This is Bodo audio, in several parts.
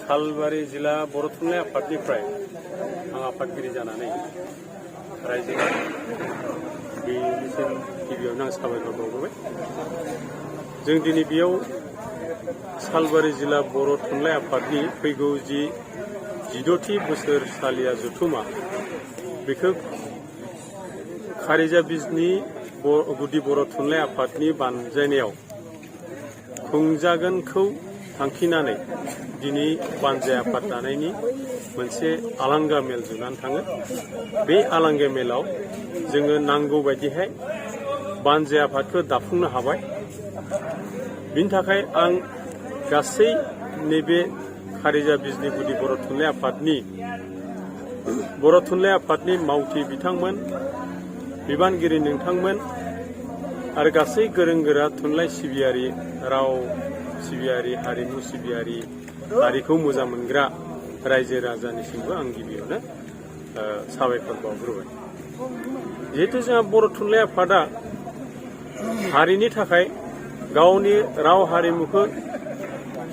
सालबारि जिल्ला बर' थुनलाइ आफादनिफ्राय आं आफादगिरि जानानै रायजोआव बेनिसिम गिबियावनो आं साबायखर बावग्रोबाय। जों दिनै बेयाव सालबारि जिल्ला बर' थुनलाइ आफादनि फैगौ 16थि बोसोरसालिया जथुमा बेखौ खारिजा बिजनि गुदि बर' थुनलाइ आफादनि बानजायनायाव खुंजागोनखौ थांखिनानै दिनै बानजाय आफाद दानायनि मोनसे आलांगा मेल जुनानै थाङो। बे आलांगा मेलाव जोङो नांगौ बायदिहाय बानजाय आफादखौ दाफुंनो हाबाय। बिनि थाखाय आं गासै नैबे खारिजा बिजनि गुदि बर' थुनलाइ आफादनि मावथि बिथांमोन, बिबानगिरि नोंथांमोन आरो गासै गोरों गोरा थुनलाइ सिबियारि, राव सिबियारि, हारिमु सिबियारि, हारिखौ मोजां मोनग्रा रायजो राजानिसिमबो आं गिबियावनो साबायखर बावग्रोबाय। जिहेतु जोंहा बर' थुनलाइ आफादा हारिनि थाखाय गावनि राव हारिमुखौ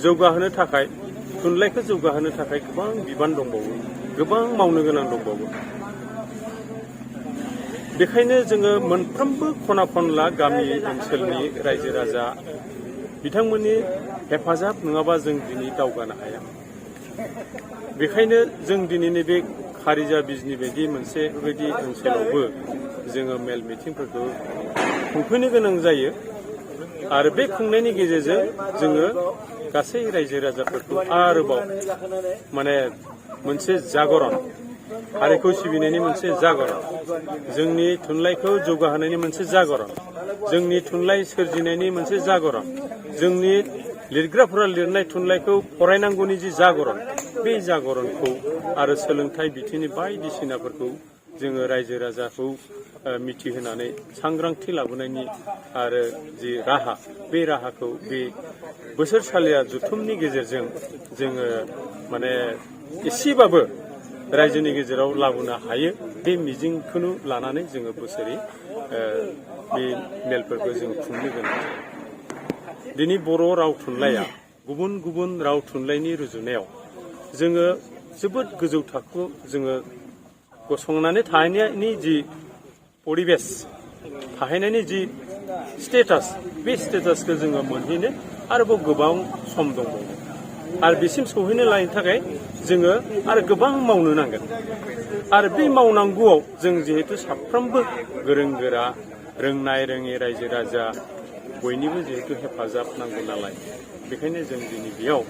जौगाहोनो थाखाय, थुनलाइखौ जौगाहोनो थाखाय गोबां बिबान दंबावो, गोबां मावनो गोनां दंबावो। बेखायनो जोङो मोनफ्रोमबो खना खनला गामि ओनसोलनि रायजो राजा बिथांमोननि हेफाजाब नङाबा जों दिनै दावगानो हाया। बेखायनो जों दिनैनि बे खारिजा बिजनि बायदि मोनसे बेबायदि ओनसोलावबो जोङो मेल मिटिंफोरखौ खुंफैनो गोनां जायो आरो बे खुंनायनि गेजेरजों जोङो गासै रायजो राजाफोरखौ आरोबाव मोनसे जागरण, हारिखौ सिबिनायनि मोनसे जागरण, जोंनि थुनलाइखौ जौगाहोनायनि मोनसे जागरण, जोंनि थुनलाइ सोरजिनायनि मोनसे जागरण, जोंनि लिरग्राफोरा लिरनाय थुनलाइखौ फरायनांगौनि जि जागरण, बे जागरणखौ आरो सोलोंथाइ बिथिंनि बायदिसिनाफोरखौ जोङो रायजो राजाखौ मिथिहोनानै सांग्रांथि लाबोनायनि आरो जि राहा, बे राहाखौ बे बोसोरसालिया जथुमनि गेजेरजों जोङो एसेबाबो रायजोनि गेजेराव लाबोनो हायो। बे मिजिंखौनो लानानै जोङो बोसोरै बे मेलफोरखौ जों खुंनो गोनां जायो। दिनै बर' राव थुनलाइया गुबुन गुबुन राव थुनलाइनि रुजुनायाव जोङो जोबोद गोजौ थाखोआव जोङो गसंनानै थाहैनायनि जि परिबेस, थाहैनायनि जि स्टेटास, बे स्टेटासखौ जोङो मोनहैनो आरोबाव गोबां सम दंबावो आरो बिसिम सौहैनो लायनो थाखाय जोङो आरो गोबां मावनो नांगोन। आरो बे मावनांगौआव जों जिहेतु साफ्रोमबो गोरों गोरा, रोंनाय रोङि रायजो राजा बयनिबो जिहेतु हेफाजाब नांगौ नालाय, बेखायनो जों दिनै बेयाव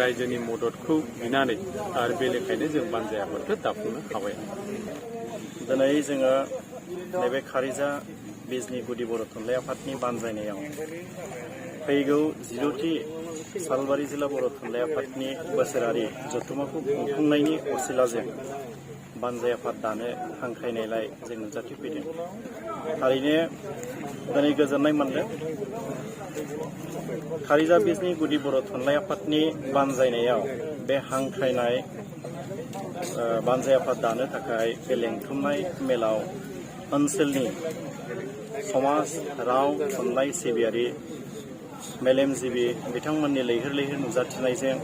रायजोनि मददखौ बिनानै आरो बे लेखायनो जों बानजाय आफादखौ दाफुंनो हाबाय। दिनै जोङो नैबे खारिजा बिजनि गुदि बर' थुनलाइ आफादनि बानजायनायाव फैगौ 16थि सालबारि जिल्ला बर' थुनलाइ आफादनि बोसोरारि जथुमाखौ खुंफुंनायनि असिलाजों बानजाय आफाद दानो हांख्रायनायलाय जों नुजाथिफैदों। थारैनो दिनै गोजोननाय मोनदों। खारिजा बिजनि गुदि बर' थुनलाइ आफादनि बानजायनायाव बे हांख्रायनाय बानजाय आफाद दानो थाखाय बे लेंथुमनाय मेलाव ओनसोलनि समाज, राव, थुनलाइ सिबियारि, मेलेमजिबि बिथांमोननि लैहोर लैहोर नुजाथिनायजों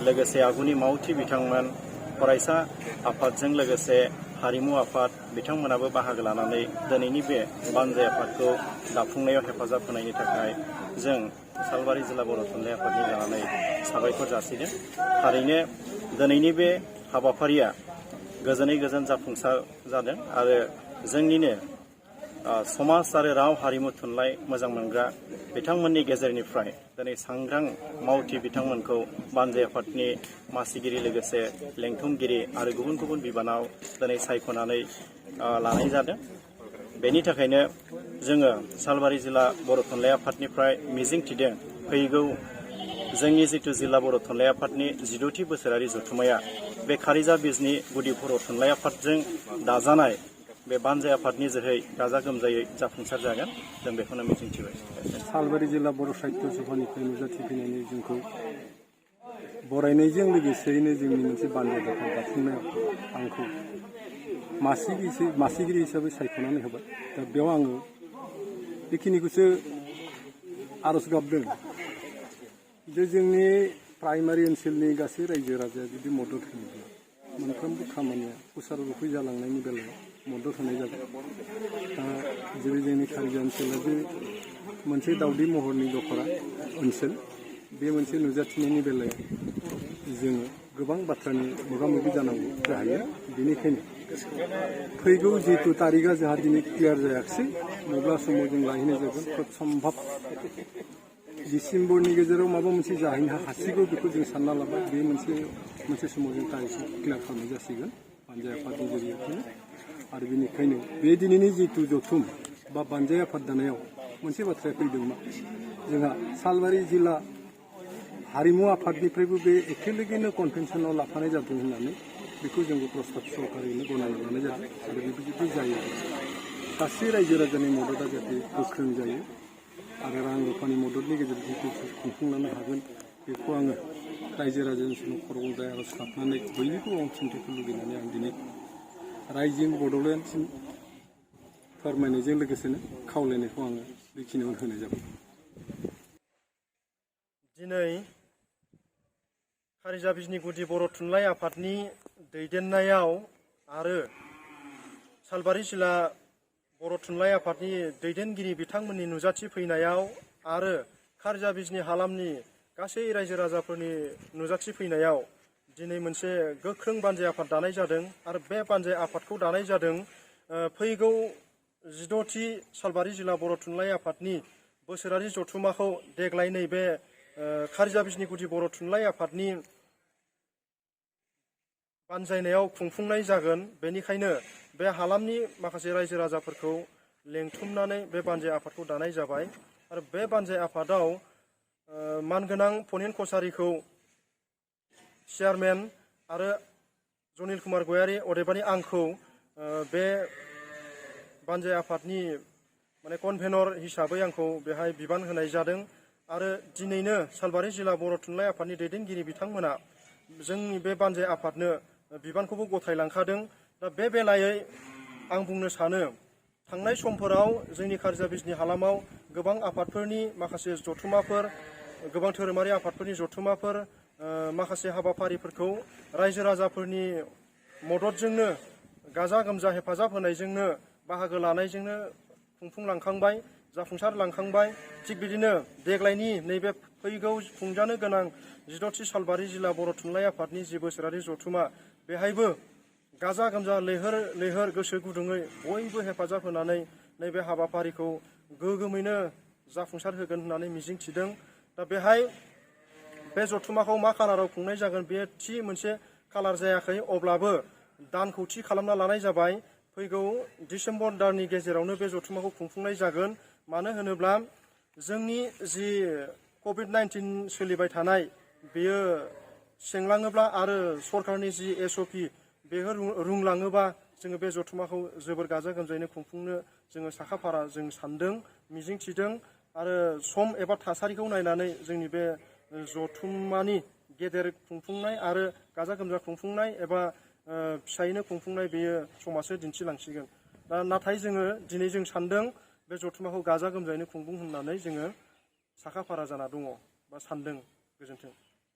लोगोसे आगुनि मावथि बिथांमोन, फरायसा आफादजों लोगोसे हारिमु आफाद बिथांमोनाबो बाहागो लानानै दिनैनि बे बानजाय आफादखौ दाफुंनायाव हेफाजाब होनायनि थाखाय जों सालबारि जिल्ला बर' थुनलाइ आफादनि जानानै साबायखर जासिदों। थारैनो दिनैनि बे हाबाफारिया गोजोनै गोजोन जाफुंसार जादों आरो जोंनिनो समाज आरो राव, हारिमु, थुनलाइ मोजां मोनग्रा बिथांमोननि गेजेरनिफ्राय दिनै सांग्रां मावथि बिथांमोनखौ बानजाय आफादनि मासिगिरि लोगोसे लेंथुमगिरि आरो गुबुन गुबुन बिबानाव दिनै सायख'नानै लानाय जादों। बेनि थाखायनो जोङो सालबारि जिल्ला बर' थुनलाइ आफादनिफ्राय मिजिंथिदों फैगौ जोंनि जिथु जिल्ला बर' थुनलाइ आफादनि 16थि बोसोरारि जथुमाया बे खारिजा बिजनि गुदि बर' थुनलाइ आफादजों दाजानाय बे बानजाय आफादनि जोहै गाजा गोमजायै जाफुंसार जागोन, जों बेखौनो मिजिंथिबाय। सालबारि जिल्ला बर' साहित्य सभानिफ्राय नुजाथिफैनानै जोंखौ बरायनायजों लोगोसेयैनो जोंनि मोनसे बानजाय आफाद दाफुंनायाव आंखौ मासिगिरि हिसाबै सायख'नानै होबाय। दा बेयाव आङो बेखिनिखौसो आर'ज गाबदों जे जोंनि प्राइमारि ओनसोलनि गासै रायजो राजाया जुदि मदद होयोब्ला मोनफ्रोमबो खामानिया उसार रुफै जालांनायनि बेलायाव मदद होनाय जागोन। दा जेरै जोंनि कार्बि ओनसोला जे मोनसे दावदै महरनि दख'रा ओनसोल, बे मोनसे नुजाथिनायनि बेलायाव जोङो गोबां बाथ्रानि मोगा मोगि जानांगौ जायो। बेनिखायनो फैगौ जिहेतु तारिखआ जोंहा दिनै क्लियार जायाखिसै, मब्ला समाव जों लाहैनाय जागोन खोब सम्भब डिसेम्बरनि गेजेराव माबा मोनसे जाहैनो हासिगौ बेखौ जों सानना लाबाय। बे मोनसे समाव जों तारिखखौ क्लियार खालामनाय जासिगोन बानजाय आफादनि जरियेनो। आरो बेनिखायनो बे दिनैनि जितु जथुम बा बानजाय आफाद दानायाव मोनसे बाथ्राया फैदोंमोन, जोंहा सालबारि जिल्ला हारिमु आफादनिफ्रायबो बे एखेलेगेनो कनभेनसनाव लाफानाय जादों होननानै बेखौ जोंबो प्रस्ताब सहकारिनो गनायना लानाय जादों। आरो बेबायदि जायो गासै रायजो राजानि मददा जाहाथे गोख्रों जायो आरो रां रुफानि मददनि गेजेरजों खुंफुंलांनो हागोन, बेखौ आङो रायजो राजानि खर' गंजाय आर'ज गाबनानै बयनिबो अनसुंथाइखौ लुगैनानै आं दिनै रायजिं बड'लेण्डसिम फोरमायनायजों लोगोसेनो खावलायनायखौ आङो बेखिनियावनो होनाय जाबाय। दिनै हारिजा बिजनि गुदि बर' थुनलाइ आफादनि दैदेननायाव आरो सालबारि जिल्ला बर' थुनलाइ आफादनि दैदेनगिरि बिथांमोननि नुजाथि फैनायाव आरो खारिजा बिजनि हालामनि गासै रायजो राजाफोरनि नुजाथि फैनायाव दिनै मोनसे गोख्रों बानजाय आफाद दानाय जादों। आरो बे बानजाय आफादखौ दानाय जादों फैगौ 16थि सालबारि जिल्ला बर' थुनलाइ आफादनि बोसोरारि जथुमाखौ देग्लाय नैबे खारिजा बिजनि गुदि बर' थुनलाइ आफादनि बानजायनायाव खुंफुंनाय जागोन। बेनिखायनो बे हालामनि माखासे रायजो राजाफोरखौ लेंथुमनानै बे बानजाय आफादखौ दानाय जाबाय। आरो बे बानजाय आफादाव मानगोनां फनेन कसारिखौ चेयारमेन आरो जनिल कुमार गयारि अदेबानि आंखौ बे बानजाय आफादनि कनभेनर हिसाबै आंखौ बेहाय बिबान होनाय जादों। आरो दिनैनो सालबारि जिल्ला बर' थुनलाइ आफादनि दैदेनगिरि बिथांमोना जोंनि बे बानजाय आफादनो बिबानखौबो गथायलांखादों। दा बे बेलायै आं बुंनो सानो, थांनाय समफोराव जोंनि खारिजा बिजनि हालामाव गोबां आफादफोरनि माखासे जथुमाफोर, गोबां धोरोमारि आफादफोरनि जथुमाफोर, माखासे हाबाफारिफोरखौ रायजो राजाफोरनि मददजोंनो गाजा गोमजा हेफाजाब होनायजोंनो बाहागो लानायजोंनो खुंफुंलांखांबाय, जाफुंसारलांखांबाय। थिग बिदिनो देग्लायनि नैबे फैगौ खुंजानो गोनां 16थि सालबारि जिल्ला बर' थुनलाइ आफादनि जि बोसोरारि जथुमा, बेहायबो गाजा गोमजा लैहोर लैहोर गोसो गुदुङै बयबो हेफाजाब होनानै नैबे हाबाफारिखौ गोगोमैनो जाफुंसार होगोन होननानै मिजिंथिदों। दा बेहाय बे जथुमाखौ मा खालाराव खुंनाय जागोन बे थि मोनसे खालार जायाखै, अब्लाबो दानखौ थि खालामना लानाय जाबाय। फैगौ डिसेम्बर दाननि गेजेरावनो बे जथुमाखौ खुंफुंनाय जागोन। मानो होनोब्ला जोंनि जि कभिड-19 सोलिबाय थानाय बेयो सेंलाङोब्ला आरो सरकारनि जि SOP बेयो रुंलाङोबा जोङो बे जथुमाखौ जोबोर गाजा गोमजायैनो खुंफुंनो जोङो साखाफारा जों सानदों, मिजिंथिदों। आरो सम एबा थासारिखौ नायनानै जोंनि बे जथुमानि गेदेर खुंफुंनाय आरो गाजा गोमजा खुंफुंनाय एबा फिसायैनो खुंफुंनाय बेयो समासो दिन्थिलांसिगोन। नाथाय जोङो दिनै जों सानदों बे जथुमाखौ गाजा गोमजायैनो खुंफुं होननानै जोङो साखाफारा जाना दङ बा सानदों। गोजोन्थों।